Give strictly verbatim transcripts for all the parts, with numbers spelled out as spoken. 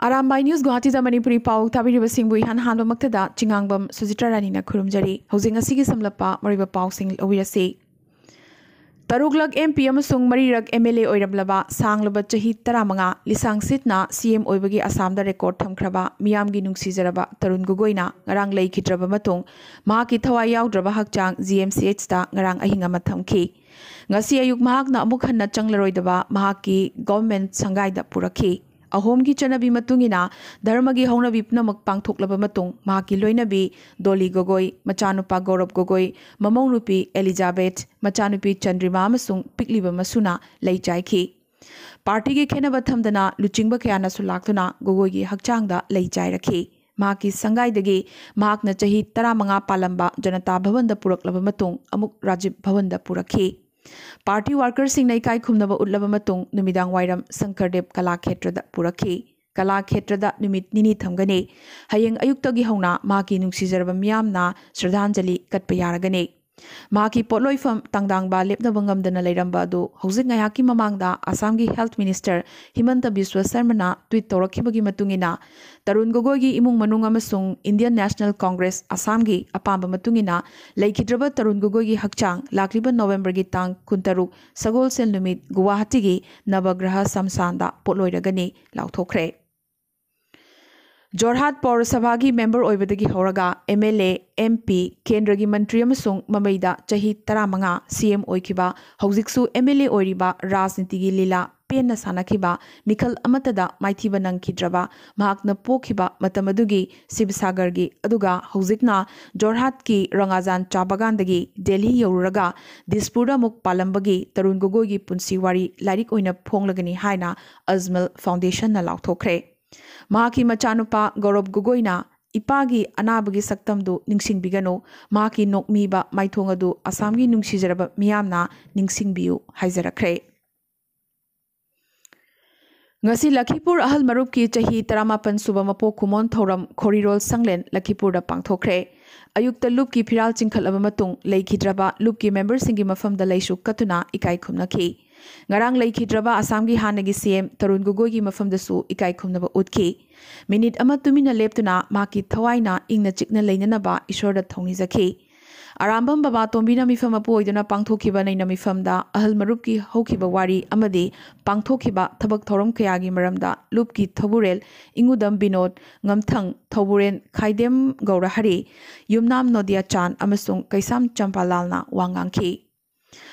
Arambai news ꯒꯨꯋꯥꯍꯥꯇꯤꯗ Manipuri ꯄꯥꯎ ꯇꯥꯕꯤꯔꯤꯕꯁꯤꯡꯕꯨ ꯏꯍꯥꯟ ꯍꯥꯟꯕꯃꯛꯇꯗ ꯆꯤꯉꯥꯡꯕꯝ ꯁꯨꯖꯤꯇ꯭ꯔꯥ ꯔꯥꯅꯤꯅ ꯈꯨꯔꯨꯝꯖꯔꯤ꯫ ꯍꯧꯖꯤꯛ ꯉꯁꯤꯒꯤ ꯁꯝꯂꯞꯄ ꯃꯔꯨꯑꯣꯏꯕ ꯄꯥꯎꯁꯤꯡ ꯂꯧꯕꯤꯔꯁꯤ꯫ ꯇꯔꯨꯛꯂꯛ M P ꯑꯃꯁꯨꯡ ꯃꯔꯤꯔꯛ M L A ꯑꯣꯏꯔꯝꯂꯕ ꯁꯥꯡꯂꯕ ꯆꯍꯤ ꯇꯔꯥꯃꯉꯥ ꯂꯤꯁꯥꯡꯁꯤꯠꯅ C M ꯑꯣꯏꯕꯒꯤ ꯑꯁꯥꯝꯗ ꯔꯦꯀꯣꯔꯗ ꯊꯝꯈ꯭ꯔꯕ ꯃꯤꯌꯥꯝꯒꯤ ꯅꯨꯡꯁꯤꯖꯔꯕ ꯇꯔꯨꯟ ꯒꯣꯒꯣꯏꯅ ꯉꯔꯥꯡ ꯂꯩꯈꯤꯗ꯭ꯔꯕ ꯃꯇꯨꯡ ꯃꯍꯥꯛꯀꯤ ꯊꯋꯥꯏ ꯌꯥꯎꯗ꯭ꯔꯕ ꯍꯛꯆꯥꯡ G M C H ꯇ ꯉꯔꯥꯡ ꯑꯍꯤꯡ ꯑꯃ ꯊꯝꯈꯤ꯫ ꯉꯁꯤ ꯑꯌꯨꯛ ꯃꯍꯥꯛꯅ ꯑꯃꯨꯛ ꯍꯟꯅ ꯆꯪꯂꯔꯣꯏꯗꯕ ꯃꯍꯥꯛꯀꯤ ꯒꯣꯚꯔꯟꯃꯦꯟꯠ ꯁꯪꯒꯥꯏꯗ ꯄꯨꯔꯛꯈꯤ꯫ ꯑꯍꯣꯝꯒꯤ ꯆꯠꯅꯕꯤ ꯃꯇꯨꯡ ꯏꯟꯅ ꯙꯔꯃꯒꯤ ꯍꯧꯅꯕꯤ ꯄꯨꯝꯅꯃꯛ ꯄꯥꯡꯊꯣꯛꯂꯕ ꯃꯇꯨꯡ ꯃꯍꯥꯛꯀꯤ ꯂꯣꯏꯅꯕꯤ ꯗꯣꯂꯤ ꯒꯣꯒꯣꯏ, ꯃꯆꯥꯅꯨꯄꯥ ꯒꯧꯔꯕ ꯒꯣꯒꯣꯏ, ꯃꯃꯧꯅꯨꯄꯤ ꯑꯦꯂꯤꯖꯥꯕꯦꯊ, ꯃꯆꯥꯅꯨꯄꯤ ꯆꯟꯗ꯭ꯔꯤꯃꯥ ꯑꯃꯁꯨꯡ ꯄꯤꯛꯂꯤꯕ ꯃꯁꯨꯅ ꯂꯩ ꯆꯥꯏꯈꯤ꯫ ꯄꯥꯔꯇꯤꯒꯤ ꯈꯦꯟꯅꯕ ꯊꯝꯗꯅ ꯂꯨꯆꯤꯡꯕ ꯀꯌꯥꯅꯁꯨ ꯂꯥꯛꯇꯨꯅ ꯒꯣꯒꯣꯏꯒꯤ ꯍꯛꯆꯥꯡꯗ ꯂꯩ ꯆꯥꯏꯔꯛꯈꯤ꯫ ꯃꯍꯥꯛꯀꯤ ꯁꯪꯒꯥꯏꯗꯒꯤ ꯃꯍꯥꯛꯅ ꯆꯍꯤ ꯇꯔꯥꯃꯉꯥ ꯄꯥꯜꯂꯝꯕ ꯖꯅꯇꯥ ꯚꯕꯟꯗ ꯄꯨꯔꯛꯂꯕ ꯃꯇꯨꯡ ꯑꯃꯨꯛ ꯔꯥꯖꯤꯕ ꯚꯕꯟꯗ ꯄꯨꯔꯛꯈꯤ꯫ ꯄꯥꯔꯇꯤ ꯋꯥꯔꯀꯔꯁꯤꯡꯅ ꯏꯀꯥꯏ ꯈꯨꯝꯅꯕ ꯎꯠꯂꯕ ꯃꯇꯨꯡ ꯅꯨꯃꯤꯗꯥꯡ ꯋꯥꯏꯔꯝ ꯁꯪꯀꯔꯗꯦꯕ ꯀꯂꯥ ꯈꯦꯇ꯭ꯔꯗ ꯄꯨꯔꯛꯈꯤ꯫ ꯀꯂꯥ ꯈꯦꯇ꯭ꯔꯗ ꯅꯨꯃꯤꯠ ꯅꯤꯅꯤ ꯊꯝꯒꯅꯤ꯫ ꯍꯌꯦꯡ ꯑꯌꯨꯛꯇꯒꯤ ꯍꯧꯅ ꯃꯍꯥꯛꯀꯤ ꯅꯨꯡꯁꯤꯖꯔꯕ ꯃꯤꯌꯥꯝꯅ ꯁ꯭ꯔꯗꯥꯟꯖꯂꯤ ꯀꯠꯄ ꯌꯥꯔꯒꯅꯤ꯫ ꯃꯍꯥꯛꯀꯤ ꯄꯣꯠꯂꯣꯏꯐꯝ ꯇꯥꯡꯗꯥꯡꯕ ꯂꯦꯞꯅꯕ ꯉꯝꯗꯅ ꯂꯩꯔꯝꯕ ꯑꯗꯨ ꯍꯧꯖꯤꯛ ꯉꯥꯏꯍꯥꯛꯀꯤ ꯃꯃꯥꯡꯗ ꯑꯁꯥꯝꯒꯤ ꯍꯦꯜꯊ ꯃꯤꯅꯤꯁꯇꯔ ꯍꯤꯃꯟꯇ ꯕꯤꯁ꯭ꯋ ꯁꯔꯃꯅ ꯇ꯭ꯋꯤꯠ ꯇꯧꯔꯛꯈꯤꯕꯒꯤ ꯃꯇꯨꯡ ꯏꯟꯅ, ꯇꯔꯨꯟ ꯒꯣꯒꯣꯏꯒꯤ ꯏꯃꯨꯡ ꯃꯅꯨꯡ ꯑꯃꯁꯨꯡ ꯏꯟꯗꯤꯌꯟ ꯅꯦꯁꯅꯦꯜ ꯀꯣꯡꯒ꯭ꯔꯦꯁ ꯑꯁꯥꯝꯒꯤ ꯑꯄꯥꯝꯕ ꯃꯇꯨꯡ ꯏꯟꯅ ꯂꯩꯈꯤꯗ꯭ꯔꯕ ꯇꯔꯨꯟ ꯒꯣꯒꯣꯏꯒꯤ ꯍꯛꯆꯥꯡ ꯂꯥꯛꯂꯤꯕ ꯅꯣꯕꯦꯝꯕꯔꯒꯤ ꯇꯥꯡ ꯀꯨꯟꯇꯔꯨꯛ ꯁꯒꯣꯜꯁꯦꯜ ꯅꯨꯃꯤꯠ ꯒꯨꯋꯥꯍꯥꯇꯤꯒꯤ ꯅꯕꯒ꯭ꯔꯍ ꯁꯝꯁꯥꯟꯗ ꯄꯣꯠꯂꯣꯏꯔꯒꯅꯤ ꯂꯥꯎꯊꯣꯛꯈ꯭ꯔꯦ꯫ ꯖꯣꯔꯍꯥꯠ ꯄꯧꯔꯁꯚꯥꯒꯤ ꯃꯦꯝꯕꯔ ꯑꯣꯏꯕꯗꯒꯤ ꯍꯧꯔꯒ M L A, M P, ꯀꯦꯟꯗ꯭ꯔꯒꯤ ꯃꯟꯇ꯭ꯔꯤ ꯑꯃꯁꯨꯡ ꯃꯃꯩꯗ ꯆꯍꯤ ꯇꯔꯥꯃꯉꯥ C M ꯑꯣꯏꯈꯤꯕ, ꯍꯧꯖꯤꯛꯁꯨ M L A ꯑꯣꯏꯔꯤꯕ, ꯔꯥꯖꯅꯤꯇꯤꯒꯤ ꯂꯤꯂꯥ ꯄꯦꯟꯅ ꯁꯥꯟꯅꯈꯤꯕ, ꯃꯤꯈꯜ ꯑꯃꯠꯇꯗ ꯃꯥꯏꯊꯤꯕ ꯅꯪꯈꯤꯗ꯭ꯔꯕ, ꯃꯍꯥꯛꯅ ꯄꯣꯛꯈꯤꯕ ꯃꯇꯝ ꯑꯗꯨꯒꯤ ꯁꯤꯕꯁꯥꯒꯔꯒꯤ, ꯑꯗꯨꯒ ꯍꯧꯖꯤꯛꯅ ꯖꯣꯔꯍꯥꯠꯀꯤ ꯔꯉꯥꯖꯥꯟ ꯆꯥ ꯕꯒꯥꯟꯗꯒꯤ ꯗꯦꯜꯍꯤ ꯌꯧꯔꯨꯔꯒ ꯗꯤꯁꯄꯨꯔꯗ ꯑꯃꯨꯛ ꯄꯥꯜꯂꯝꯕꯒꯤ ꯇꯔꯨꯟ ꯒꯣꯒꯣꯏꯒꯤ ꯄꯨꯟꯁꯤ ꯋꯥꯔꯤ ꯂꯥꯏꯔꯤꯛ ꯑꯣꯏꯅ ꯐꯣꯡꯂꯒꯅꯤ ꯍꯥꯏꯅ ꯑꯖꯃꯜ ꯐꯥꯎꯟꯗꯦꯁꯟꯅ ꯂꯥꯎꯊꯣꯛꯈ꯭ꯔꯦ꯫ ꯃꯍꯥꯛꯀꯤ ꯃꯆꯥꯅꯨꯄꯥ ꯒꯧꯔꯕ ꯒꯣꯒꯣꯏꯅ ꯏꯄꯥꯒꯤ ꯑꯅꯥꯕꯒꯤ ꯁꯛꯇꯝꯗꯨ ꯅꯤꯡꯁꯤꯡꯕꯤꯒꯅꯨ, ꯃꯍꯥꯛꯀꯤ ꯅꯣꯛꯃꯤꯕ ꯃꯥꯏꯊꯣꯡ ꯑꯗꯨ ꯑꯁꯥꯝꯒꯤ ꯅꯨꯡꯁꯤꯖꯔꯕ ꯃꯤꯌꯥꯝꯅ ꯅꯤꯡꯁꯤꯡꯕꯤꯌꯨ ꯍꯥꯏꯖꯔꯛꯈ꯭ꯔꯦ꯫ ꯉꯁꯤ ꯂꯈꯤꯄꯨꯔ ꯑꯍꯜ ꯃꯔꯨꯞꯀꯤ ꯆꯍꯤ ꯇꯔꯥꯃꯥꯄꯟ ꯁꯨꯕ ꯃꯄꯣꯛ ꯀꯨꯝꯑꯣꯟ ꯊꯧꯔꯝ ꯈꯣꯔꯤꯔꯣꯜ ꯁꯪꯂꯦꯟ ꯂꯈꯤꯄꯨꯔꯗ ꯄꯥꯡꯊꯣꯛꯈ꯭ꯔꯦ꯫ ꯑꯌꯨꯛꯇ ꯂꯨꯞꯀꯤ ꯐꯤꯔꯥꯜ ꯆꯤꯡꯈꯠꯂꯕ ꯃꯇꯨꯡ ꯂꯩꯈꯤꯗ꯭ꯔꯕ ꯂꯨꯞꯀꯤ ꯃꯦꯝꯕꯔꯁꯤꯡꯒꯤ ꯃꯐꯝꯗ ꯂꯩꯁꯨ ꯀꯠꯇꯨꯅ ꯏꯀꯥꯏ ꯈꯨꯝꯅꯈꯤ꯫ ꯉꯔꯥꯡ ꯂꯩꯈꯤꯗ꯭ꯔꯕ ꯑꯁꯥꯝꯒꯤ ꯍꯥꯟꯅꯒꯤ ꯁꯤ ꯑꯦꯝ ꯇꯔꯨꯟ ꯒꯣꯒꯣꯏꯒꯤ ꯃꯐꯝꯗꯁꯨ ꯏꯀꯥꯏ ꯈꯨꯝꯅꯕ ꯎꯠꯈꯤ꯫ ꯃꯤꯅꯤꯠ ꯑꯃ ꯇꯨꯃꯤꯟꯅ ꯂꯦꯞꯇꯨꯅ ꯃꯍꯥꯛꯀꯤ ꯊꯋꯥꯏꯅ ꯏꯪꯅ ꯆꯤꯛꯅ ꯂꯩꯅꯅꯕ ꯏꯁꯣꯔꯗ ꯊꯧꯅꯤꯖꯈꯤ꯫ ꯑꯔꯥꯝꯕꯝ ꯕꯕꯥ ꯇꯣꯝꯕꯤꯅ ꯃꯤꯐꯝ ꯃꯄꯨ ꯑꯣꯏꯗꯨꯅ ꯄꯥꯡꯊꯣꯛꯈꯤꯕ ꯅꯩꯅ ꯃꯤꯐꯝꯗ ꯑꯍꯜ ꯃꯔꯨꯞꯀꯤ ꯍꯧꯈꯤꯕ ꯋꯥꯔꯤ ꯑꯃꯗꯤ ꯄꯥꯡꯊꯣꯛꯈꯤꯕ ꯊꯕꯛ ꯊꯧꯔꯝ ꯀꯌꯥꯒꯤ ꯃꯔꯝꯗ ꯂꯨꯞꯀꯤ ꯊꯧꯕꯨꯔꯦꯜ ꯏꯉꯨꯗꯝ ꯕꯤꯅꯣꯗ, ꯉꯝꯊꯪ ꯊꯧꯕꯨꯔꯦꯜ ꯈꯥꯏꯗꯦꯝ ꯒꯧꯔꯍꯔꯤ, ꯌꯨꯝꯅꯥꯝ ꯅꯣꯗꯤꯌꯥ ꯆꯥꯟ ꯑꯃꯁꯨꯡ ꯀꯩꯁꯥꯝ ꯆꯝꯄꯥꯂꯥꯜꯅ ꯋꯥ ꯉꯥꯡꯈꯤ꯫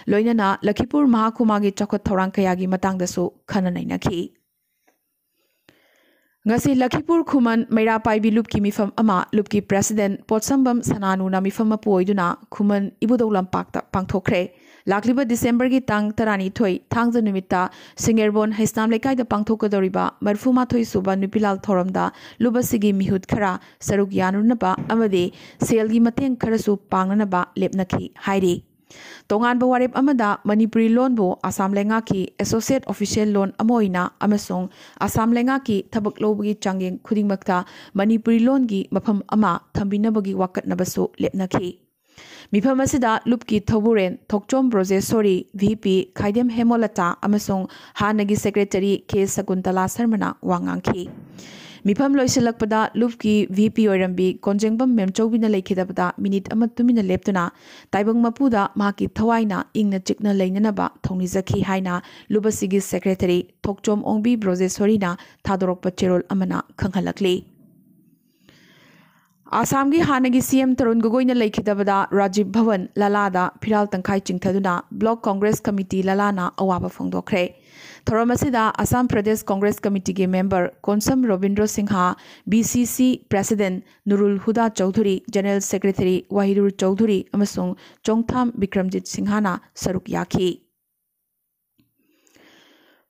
ꯂꯣꯏꯅꯅ ꯂꯈꯤꯄꯨꯔ ꯃꯍꯥꯀꯨꯃꯥꯒꯤ ꯆꯥꯎꯈꯠ ꯊꯧꯔꯥꯡ ꯀꯌꯥꯒꯤ ꯃꯇꯥꯡꯗꯁꯨ ꯈꯟꯅ ꯅꯩꯅꯈꯤ꯫ ꯉꯁꯤ ꯂꯈꯤꯄꯨꯔ ꯈꯨꯃꯟ ꯃꯩꯔꯥ ꯄꯥꯏꯕꯤ ꯂꯨꯞꯀꯤ ꯃꯤꯐꯝ ꯑꯃ ꯂꯨꯞꯀꯤ ꯄ꯭ꯔꯦꯁꯤꯗꯦꯟꯠ ꯄꯣꯠꯁꯝꯕꯝ ꯁꯅꯥꯅꯨꯅ ꯃꯤꯐꯝ ꯃꯄꯨ ꯑꯣꯏꯗꯨꯅ ꯈꯨꯃꯟ ꯏꯕꯨꯙꯧ ꯂꯝꯄꯥꯛꯇ ꯄꯥꯡꯊꯣꯛꯈ꯭ꯔꯦ꯫ ꯂꯥꯛꯂꯤꯕ ꯗꯤꯁꯦꯝꯕꯔꯒꯤ ꯇꯥꯡ ꯇꯔꯥꯅꯤꯊꯣꯏ ꯊꯥꯡꯖ ꯅꯨꯃꯤꯠꯇ ꯁꯤꯡꯉꯦꯔꯕꯣꯟ ꯍꯩꯁꯅꯥꯝ ꯂꯩꯀꯥꯏꯗ ꯄꯥꯡꯊꯣꯛꯀꯗꯧꯔꯤꯕ ꯃꯔꯤꯐꯨꯃꯥꯊꯣꯏ ꯁꯨꯕ ꯅꯨꯄꯤꯂꯥꯜ ꯊꯧꯔꯝꯗ ꯂꯨꯞ ꯑꯁꯤꯒꯤ ꯃꯤꯍꯨꯠ ꯈꯔ ꯁꯔꯨꯛ ꯌꯥꯅꯅꯕ ꯑꯃꯗꯤ ꯁꯦꯜꯒꯤ ꯃꯇꯦꯡ ꯈꯔꯁꯨ ꯄꯥꯡꯅꯅꯕ ꯂꯦꯞꯅꯈꯤ ꯍꯥꯏꯔꯤ꯫ ꯇꯣꯉꯥꯟꯕ ꯋꯥꯔꯦꯞ ꯑꯃꯗ ꯃꯅꯤꯄꯨꯔꯤ ꯂꯣꯟꯕꯨ ꯑꯁꯥꯝ ꯂꯩꯉꯥꯛꯀꯤ ꯑꯦꯁꯣꯁꯤꯌꯦꯠ ꯑꯣꯐꯤꯁꯤꯌꯦꯜ ꯂꯣꯟ ꯑꯃ ꯑꯣꯏꯅ ꯑꯃꯁꯨꯡ ꯑꯁꯥꯝ ꯂꯩꯉꯥꯛꯀꯤ ꯊꯕꯛ ꯂꯧꯕꯒꯤ ꯆꯥꯡꯌꯦꯡ ꯈꯨꯗꯤꯡꯃꯛꯇ ꯃꯅꯤꯄꯨꯔꯤ ꯂꯣꯟꯒꯤ ꯃꯐꯝ ꯑꯃ ꯊꯝꯕꯤꯅꯕꯒꯤ ꯋꯥꯀꯠꯅꯕꯁꯨ ꯂꯦꯞꯅꯈꯤ꯫ ꯃꯤꯐꯝ ꯑꯁꯤꯗ ꯂꯨꯞꯀꯤ ꯊꯧꯕꯨꯔꯦꯟ ꯊꯣꯛꯆꯣꯝ ꯕ꯭ꯔꯣꯖꯦꯁꯣꯔꯤ, ꯚꯤ ꯄꯤ ꯈꯥꯏꯗꯦꯝ ꯍꯦꯃꯣꯂꯇꯥ ꯑꯃꯁꯨꯡ ꯍꯥꯟꯅꯒꯤ ꯁꯦꯀ꯭ꯔꯦꯇꯔꯤ ꯀꯦ ꯁꯀꯨꯟꯇꯂꯥ ꯁꯔꯃꯅ ꯋꯥ ꯉꯥꯡꯈꯤ꯫ ꯃꯤꯐꯝ ꯂꯣꯏꯁꯤꯜꯂꯛꯄꯗ ꯂꯨꯞꯀꯤ ꯚꯤ ꯄꯤ ꯑꯣꯏꯔꯝꯕꯤ ꯀꯣꯟꯖꯦꯡꯕꯝ ꯃꯦꯝꯆꯧꯕꯤꯅ ꯂꯩꯈꯤꯗꯕꯗ ꯃꯤꯅꯤꯠ ꯑꯃ ꯇꯨꯃꯤꯟꯅ ꯂꯦꯞꯇꯨꯅ ꯇꯥꯏꯕꯪ ꯃꯄꯨꯗ ꯃꯍꯥꯛꯀꯤ ꯊꯋꯥꯏꯅ ꯏꯪꯅ ꯆꯤꯛꯅ ꯂꯩꯅꯅꯕ ꯊꯧꯅꯤꯖꯈꯤ ꯍꯥꯏꯅ ꯂꯨꯞ ꯑꯁꯤꯒꯤ ꯁꯦꯀ꯭ꯔꯦꯇꯔꯤ ꯊꯣꯛꯆꯣꯝ ꯑꯣꯡꯕꯤ ꯕ꯭ꯔꯣꯖꯦꯁꯣꯔꯤꯅ ꯊꯥꯗꯣꯔꯛꯄ ꯆꯦꯔꯣꯜ ꯑꯃꯅ ꯈꯪꯍꯜꯂꯛꯂꯤ꯫ ꯑꯁꯥꯝꯒꯤ ꯍꯥꯟꯅꯒꯤ ꯁꯤ ꯑꯦꯝ ꯇꯔꯨꯟ ꯒꯣꯒꯣꯏꯅ ꯂꯩꯈꯤꯗꯕꯗ ꯔꯥꯖꯤꯕ ꯚꯋꯟ ꯂꯥꯂꯥꯗ ꯐꯤꯔꯥꯜ ꯇꯪꯈꯥꯏ ꯆꯤꯡꯊꯗꯨꯅ ꯕ꯭ꯂꯣꯛ ꯀꯣꯡꯒ꯭ꯔꯦꯁ ꯀꯃꯤꯇꯤ ꯂꯥꯂꯥꯅ ꯑꯋꯥꯕ ꯐꯣꯡꯗꯣꯛꯈ꯭ꯔꯦ꯫ ꯊꯧꯔꯝ ꯑꯁꯤꯗ ꯑꯁꯥꯝ ꯄ꯭ꯔꯗꯦꯁ ꯀꯣꯡꯒ꯭ꯔꯦꯁ ꯀꯃꯤꯇꯤꯒꯤ member Konsam Robindro Singh, B C C president Nurul Huda Chowdhury, general secretary Wahirur Chowdhury ꯑꯃꯁꯨꯡ ꯆꯣꯡꯊꯥꯝ ꯕꯤꯀ꯭ꯔꯝꯖꯤꯠ ꯁꯤꯡꯍꯅ ꯁꯔꯨꯛ ꯌꯥꯈꯤ꯫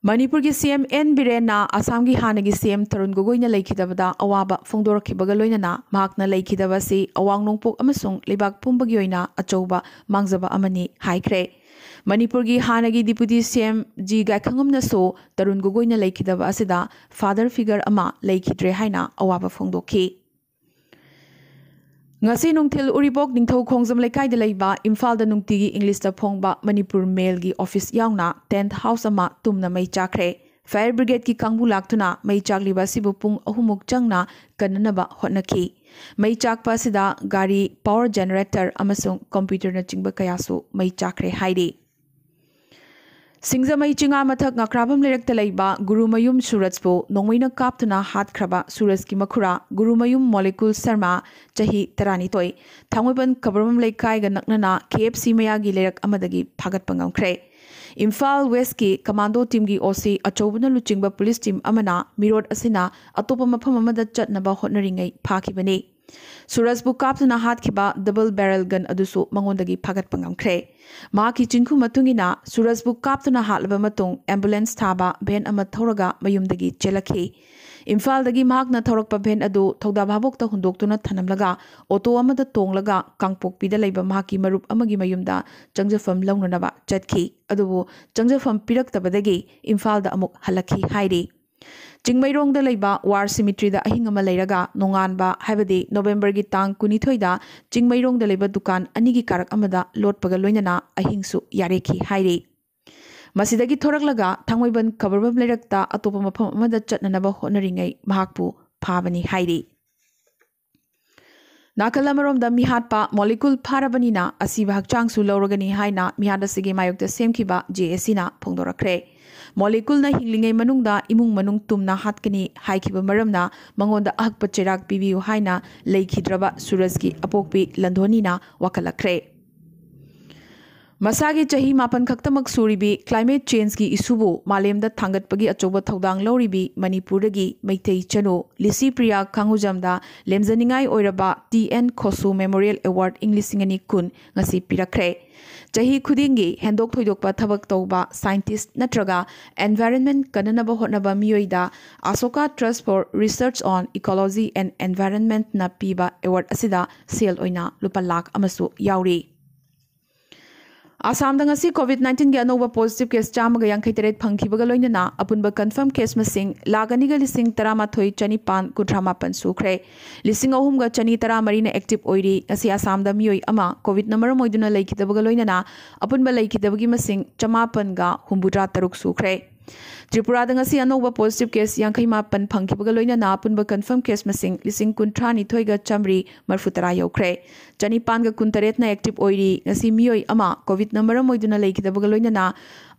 ꯃꯅꯤꯄꯨꯔꯒꯤ ꯁꯤ ꯑꯦꯝ ꯑꯦꯟ ꯕꯤꯔꯦꯟꯅ ꯑꯁꯥꯝꯒꯤ ꯍꯥꯟꯅꯒꯤ ꯁꯤ ꯑꯦꯝ ꯇꯔꯨꯟ ꯒꯣꯒꯣꯏꯅ ꯂꯩꯈꯤꯗꯕꯗ ꯑꯋꯥꯕ ꯐꯣꯡꯗꯣꯔꯛꯈꯤꯕꯒ ꯂꯣꯏꯅꯅ ꯃꯍꯥꯛꯅ ꯂꯩꯈꯤꯗꯕ ꯑꯁꯤ ꯑꯋꯥꯡ ꯅꯣꯡꯄꯣꯛ ꯑꯃꯁꯨꯡ ꯂꯩꯕꯥꯛ ꯄꯨꯝꯕꯒꯤ ꯑꯣꯏꯅ ꯑꯆꯧꯕ ꯃꯥꯡꯖꯕ ꯑꯃꯅꯤ ꯍꯥꯏꯈ꯭ꯔꯦ꯫ ꯃꯅꯤꯄꯨꯔꯒꯤ ꯍꯥꯟꯅꯒꯤ ꯗꯤꯄꯨꯇꯤ ꯁꯤ ꯑꯦꯝ ꯖꯤ ꯒꯥꯏꯈꯪꯉꯝꯅꯁꯨ ꯇꯔꯨꯟ ꯒꯣꯒꯣꯏꯅ ꯂꯩꯈꯤꯗꯕ ꯑꯁꯤꯗ ꯐꯥꯗꯔ ꯐꯤꯒꯔ ꯑꯃ ꯂꯩꯈꯤꯗ꯭ꯔꯦ ꯍꯥꯏꯅ ꯑꯋꯥꯕ ꯐꯣꯡꯗꯣꯛꯈꯤ꯫ ꯉꯁꯤ ꯅꯨꯡꯊꯤꯜ ꯎꯔꯤꯄꯣꯛ ꯅꯤꯡꯊꯧ ꯈꯣꯡꯖꯝ ꯂꯩꯀꯥꯏꯗ ꯂꯩꯕ ꯏꯝꯐꯥꯜꯗ ꯅꯨꯡꯇꯤꯒꯤ ꯏꯪꯂꯤꯁꯇ ꯐꯣꯡꯕ ꯃꯅꯤꯄꯨꯔ ꯃꯦꯜꯒꯤ ꯑꯣꯐꯤꯁ ꯌꯥꯎꯅ ꯇꯦꯟꯠ ꯍꯥꯎꯁ ꯑꯃ ꯇꯨꯝꯅ ꯃꯩ ꯆꯥꯛꯈ꯭ꯔꯦ꯫ ꯐꯥꯌꯔ ꯕ꯭ꯔꯤꯒꯦꯗꯀꯤ ꯀꯥꯡꯕꯨ ꯂꯥꯛꯇꯨꯅ ꯃꯩ ꯆꯥꯛꯂꯤꯕ ꯑꯁꯤꯕꯨ ꯄꯨꯡ ꯑꯍꯨꯝꯃꯨꯛ ꯆꯪꯅ ꯀꯟꯅꯅꯕ ꯍꯣꯠꯅꯈꯤ꯫ ꯃꯩ ꯆꯥꯛꯄ ꯑꯁꯤꯗ ꯒꯥꯔꯤ, ꯄꯥꯋꯔ ꯖꯦꯅꯦꯔꯦꯇꯔ ꯑꯃꯁꯨꯡ ꯀꯝꯄ꯭ꯌꯨꯇꯔꯅꯆꯤꯡꯕ ꯀꯌꯥꯁꯨ ꯃꯩ ꯆꯥꯛꯈ꯭ꯔꯦ ꯍꯥꯏꯔꯤ꯫ ꯁꯤꯡꯖꯃꯩ ꯆꯤꯉꯥ ꯃꯊꯛ ꯉꯥꯀ꯭ꯔꯥꯕꯝ ꯂꯩꯔꯛꯇ ꯂꯩꯕ ꯒꯨꯔꯨꯃꯌꯨꯝ ꯁꯨꯔꯖꯄꯨ ꯅꯣꯡꯃꯩꯅ ꯀꯥꯞꯇꯨꯅ ꯍꯥꯠꯈ꯭ꯔꯕ ꯁꯨꯔꯖꯀꯤ ꯃꯈꯨꯔꯥ ꯒꯨꯔꯨꯃꯌꯨꯝ ꯃꯣꯂꯤꯀꯨꯜ ꯁꯔꯃ, ꯆꯍꯤ ꯇꯔꯥꯅꯤꯊꯣꯏ, ꯊꯥꯡꯃꯩꯕꯟ ꯀꯕꯔꯕꯝ ꯂꯩꯀꯥꯏꯒ ꯅꯛꯅꯅ ꯀꯦ ꯑꯦꯐ ꯁꯤ ꯃꯌꯥꯒꯤ ꯂꯩꯔꯛ ꯑꯃꯗꯒꯤ ꯐꯥꯒꯠꯄ ꯉꯝꯈ꯭ꯔꯦ꯫ ꯏꯝꯐꯥꯜ ꯋꯦꯁꯀꯤ ꯀꯃꯥꯟꯗꯣ ꯇꯤꯝꯒꯤ ꯑꯣ ꯁꯤ ꯑꯆꯧꯕꯅ ꯂꯨꯆꯤꯡꯕ ꯄꯨꯂꯤꯁ ꯇꯤꯝ ꯑꯃꯅ ꯃꯤꯔꯣꯠ ꯑꯁꯤꯅ ꯑꯇꯣꯞꯄ ꯃꯐꯝ ꯑꯃꯗ ꯆꯠꯅꯕ ꯍꯣꯠꯅꯔꯤꯉꯩ ꯐꯥꯈꯤꯕꯅꯤ꯫ ꯁꯨꯔꯖꯄꯨ ꯀꯥꯞꯇꯨꯅ ꯍꯥꯠꯈꯤꯕ ꯗꯕꯜ ꯕꯦꯔꯦꯜ ꯒꯟ ꯑꯗꯨꯁꯨ ꯃꯉꯣꯟꯗꯒꯤ ꯐꯥꯒꯠꯄ ꯉꯝꯈ꯭ꯔꯦ꯫ ꯃꯍꯥꯛꯀꯤ ꯆꯤꯡꯈꯨ ꯃꯇꯨꯡ ꯏꯟꯅ, ꯁꯨꯔꯖꯄꯨ ꯀꯥꯞꯇꯨꯅ ꯍꯥꯠꯂꯕ ꯃꯇꯨꯡ, ꯑꯦꯝꯕꯨꯂꯦꯟꯁ ꯊꯥꯕ ꯚꯦꯟ ꯑꯃ ꯊꯧꯔꯒ ꯃꯌꯨꯝꯗꯒꯤ ꯆꯦꯜꯂꯛꯈꯤ꯫ ꯏꯝꯐꯥꯜꯗꯒꯤ ꯃꯍꯥꯛꯅ ꯊꯧꯔꯛꯄ ꯚꯦꯟ ꯑꯗꯨ ꯊꯧꯗꯥ ꯚꯥꯕꯣꯛꯇ ꯍꯨꯟꯗꯣꯛꯇꯨꯅ ꯊꯅꯝꯂꯒ, ꯑꯣꯇꯣ ꯑꯃꯗ ꯇꯣꯡꯂꯒ ꯀꯥꯡꯄꯣꯛꯄꯤꯗ ꯂꯩꯕ ꯃꯍꯥꯛꯀꯤ ꯃꯔꯨꯞ ꯑꯃꯒꯤ ꯃꯌꯨꯝꯗ ꯆꯪꯖꯐꯝ ꯂꯧꯅꯅꯕ ꯆꯠꯈꯤ꯫ ꯑꯗꯨꯕꯨ ꯆꯪꯖꯐꯝ ꯄꯤꯔꯛꯇꯕꯗꯒꯤ ꯏꯝꯐꯥꯜꯗ ꯑꯃꯨꯛ ꯍꯜꯂꯛꯈꯤ ꯍꯥꯏꯔꯤ꯫ ꯆꯤꯡꯃꯩꯔꯣꯡꯗ ꯂꯩꯕ ꯋꯥꯔ ꯁꯤꯃꯤꯇ꯭ꯔꯤꯗ ꯑꯍꯤꯡ ꯑꯃ ꯂꯩꯔꯒ, ꯅꯣꯡꯉꯥꯟꯕ, ꯍꯥꯏꯕꯗꯤ ꯅꯣꯕꯦꯝꯕꯔꯒꯤ ꯇꯥꯡ ꯀꯨꯟꯅꯤꯊꯣꯏꯗ ꯆꯤꯡꯃꯩꯔꯣꯡꯗ ꯂꯩꯕ ꯗꯨꯀꯥꯟ ꯑꯅꯤꯒꯤ ꯀꯥꯔꯛ ꯑꯃꯗ ꯂꯣꯠꯄꯒ ꯂꯣꯏꯅꯅ ꯑꯍꯤꯡꯁꯨ ꯌꯥꯔꯦꯈꯤ ꯍꯥꯏꯔꯤ꯫ ꯃꯁꯤꯗꯒꯤ ꯊꯣꯔꯛꯂꯒ ꯊꯥꯡꯃꯩꯕꯟ ꯀꯕꯔꯕꯝ ꯂꯩꯔꯛꯇ ꯑꯇꯣꯞꯄ ꯃꯐꯝ ꯑꯃꯗ ꯆꯠꯅꯅꯕ ꯍꯣꯠꯅꯔꯤꯉꯩ ꯃꯍꯥꯛꯄꯨ ꯐꯥꯕꯅꯤ ꯍꯥꯏꯔꯤ꯫ ꯅꯥꯀꯜ ꯑꯃꯔꯣꯝꯗ, ꯃꯤꯍꯥꯠꯄ ꯃꯣꯂꯤꯀꯨꯜ ꯐꯥꯔꯕꯅꯤꯅ ꯑꯁꯤꯕ ꯍꯛꯆꯥꯡꯁꯨ ꯂꯧꯔꯒꯅꯤ ꯍꯥꯏꯅ ꯃꯤꯍꯥꯠ ꯑꯁꯤꯒꯤ ꯃꯥꯌꯣꯛꯇ ꯁꯦꯝꯈꯤꯕ ꯖꯦ ꯑꯦ ꯁꯤꯅ ꯐꯣꯡꯗꯣꯔꯛꯈ꯭ꯔꯦ꯫ ꯃꯣꯂꯤꯀꯨꯜꯅ ꯍꯤꯡꯂꯤꯉꯩ ꯃꯅꯨꯡꯗ ꯏꯃꯨꯡ ꯃꯅꯨꯡ ꯇꯨꯝꯅ ꯍꯥꯠꯀꯅꯤ ꯍꯥꯏꯈꯤꯕ ꯃꯔꯝꯅ ꯃꯉꯣꯟꯗ ꯑꯍꯛꯄ ꯆꯩꯔꯥꯛ ꯄꯤꯕꯤꯌꯨ ꯍꯥꯏꯅ ꯂꯩꯈꯤꯗ꯭ꯔꯕ ꯁꯨꯔꯖꯀꯤ ꯑꯄꯣꯛꯄꯤ ꯂꯟꯗꯣꯅꯤꯅ ꯋꯥꯀꯠꯂꯛꯈ꯭ꯔꯦ꯫ ꯃꯁꯥꯒꯤ ꯆꯍꯤ ꯃꯥꯄꯟ ꯈꯛꯇꯃꯛ ꯁꯨꯔꯤꯕꯤ, ꯀ꯭ꯂꯥꯏꯃꯦꯠ ꯆꯦꯟꯖꯀꯤ ꯏꯁꯨꯕꯨ ꯃꯥꯂꯦꯝꯗ ꯊꯥꯡꯒꯠꯄꯒꯤ ꯑꯆꯧꯕ ꯊꯧꯗꯥꯡ ꯂꯧꯔꯤꯕꯤ ꯃꯅꯤꯄꯨꯔꯗꯒꯤ ꯃꯩꯇꯩ ꯆꯅꯨ ꯂꯤꯁꯤꯄ꯭ꯔꯤꯌꯥ ꯈꯥꯡꯉꯨꯖꯝꯗ ꯂꯦꯝꯖꯅꯤꯡꯉꯥꯏ ꯑꯣꯏꯔꯕ ꯇꯤ ꯑꯦꯟ ꯈꯣꯁꯨ ꯃꯦꯃꯣꯔꯤꯌꯦꯜ ꯑꯦꯋꯥꯔꯗ ꯏꯪ ꯂꯤꯁꯤꯡ ꯑꯅꯤ ꯀꯨꯟ ꯉꯁꯤ ꯄꯤꯔꯛꯈ꯭ꯔꯦ꯫ ꯆꯍꯤ ꯈꯨꯗꯤꯡꯒꯤ ꯍꯦꯟꯗꯣꯛ ꯊꯣꯏꯗꯣꯛꯄ ꯊꯕꯛ ꯇꯧꯕ ꯁꯥꯏꯟꯇꯤꯁ꯭ꯠ ꯅꯠꯇ꯭ꯔꯒ ꯏꯟꯚꯥꯏꯔꯟꯃꯦꯟꯠ ꯀꯟꯅꯅꯕ ꯍꯣꯠꯅꯕ ꯃꯤꯑꯣꯏꯗ Ashoka Trust for Research on Ecology and Environmentꯅ ꯄꯤꯕ ꯑꯦꯋꯥꯔꯗ ꯑꯁꯤꯗ ꯁꯦꯜ ꯑꯣꯏꯅ ꯂꯨꯄꯥ ꯂꯥꯈ ꯑꯃꯁꯨ ꯌꯥꯎꯔꯤ꯫ ꯑꯁꯥꯝꯗ ꯉꯁꯤ COVID nineteen ꯒꯤ ꯑꯅꯧꯕ positive case ꯆꯥꯝꯃꯒ ꯌꯥꯡꯈꯩ ꯇꯔꯦꯠ ꯐꯪꯈꯤꯕꯒ ꯂꯣꯏꯅꯅ ꯑꯄꯨꯟꯕ confirm case ꯃꯁꯤꯡ ꯂꯥꯈ ꯑꯅꯤꯒ ꯂꯤꯁꯤꯡ ꯇꯔꯥꯃꯥꯊꯣꯏ ꯆꯅꯤꯄꯥꯟ ꯀꯨꯟꯊ꯭ꯔꯥ ꯃꯥꯄꯟ ꯁꯨꯈ꯭ꯔꯦ꯫ ꯂꯤꯁꯤꯡ ꯑꯍꯨꯝꯒ ꯆꯅꯤ ꯇꯔꯥꯃꯔꯤꯅ active ꯑꯣꯏꯔꯤ꯫ ꯉꯁꯤ ꯑꯁꯥꯝꯗ ꯃꯤꯑꯣꯏ ꯑꯃ COVID ꯅ ꯃꯔꯝ ꯑꯣꯏꯗꯨꯅ ꯂꯩꯈꯤꯗꯕꯒ ꯂꯣꯏꯅꯅ ꯑꯄꯨꯟꯕ ꯂꯩꯈꯤꯗꯕꯒꯤ ꯃꯁꯤꯡ ꯆꯃꯥꯄꯟꯒ ꯍꯨꯝꯐꯨꯇꯔꯥ ꯇꯔꯨꯛ ꯁꯨꯈ꯭ꯔꯦ꯫ ꯇ꯭ꯔꯤꯄꯨꯔꯥꯗ ꯉꯁꯤ ꯑꯅꯧꯕ positive case ꯌꯥꯡꯈꯩ ꯃꯥꯄꯟ ꯐꯪꯈꯤꯕꯒ ꯂꯣꯏꯅꯅ ꯑꯄꯨꯟꯕ confirm case ꯃꯁꯤꯡ ꯂꯤꯁꯤꯡ ꯀꯨꯟꯊ꯭ꯔꯥ ꯅꯤꯊꯣꯏꯒ ꯆꯥꯝꯃꯔꯤ ꯃꯔꯤꯐꯨ ꯇꯔꯥ ꯌꯧꯈ꯭ꯔꯦ꯫ ꯆꯅꯤꯄꯥꯟꯒ ꯀꯨꯟ ꯇꯔꯦꯠꯅ active ꯑꯣꯏꯔꯤ꯫ ꯉꯁꯤ ꯃꯤꯑꯣꯏ ꯑꯃ COVID ꯅ ꯃꯔꯝ ꯑꯣꯏꯗꯨꯅ ꯂꯩꯈꯤꯗꯕꯒ ꯂꯣꯏꯅꯅ